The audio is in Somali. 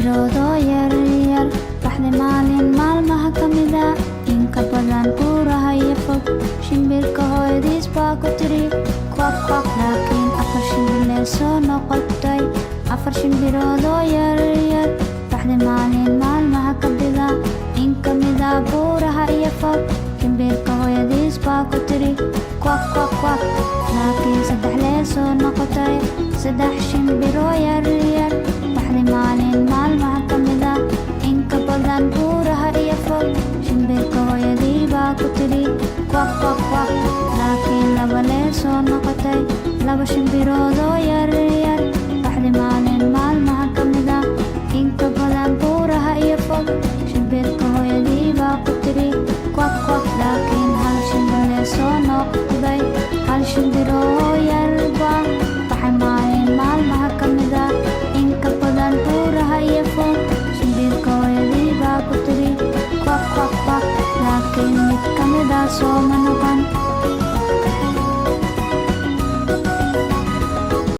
Shimbirood oo yaryar baxday maalin maalmaha ka mida in ka badan buuraha iyo fog. Shimbirka hooyadiis baa ku tiri, "Quack, quack." Laakiin afar shimbirlee soo noqotay. Afar shimbirood oo yaryar baxday maalin maalmaha ka mida in ka mida buuraha iyo fog. Shimbirka hooyadiis baa ku tiri, "Quack, quack, quack." Laakiin saddex lee soo noqotay. Saddex shimbiroo yaryar baxday maalin maalmaha ka mida in ka badan buuraha iyo fog. Shimbirka hooyadii baa ku tiri, "Quack, quack, quack." Laakiin laba lee soo noqotay. Laba shimbirood oo yaryar baxday maalin maalmaha ka mida in ka badan buuraha iyo fog. Shimbirka hooyadii baa ku tiri, "Quack, quack." Laakiin hal shimbirlee soo noqday. Hal shimbiroo yarba baxay maalin maalmaha ka mida in ka badan buuraha iyo fog. Shimbirka hooyadii baa ku tiri, "Quack, quack, quack." Laakiin mid ka mida sooma noqon.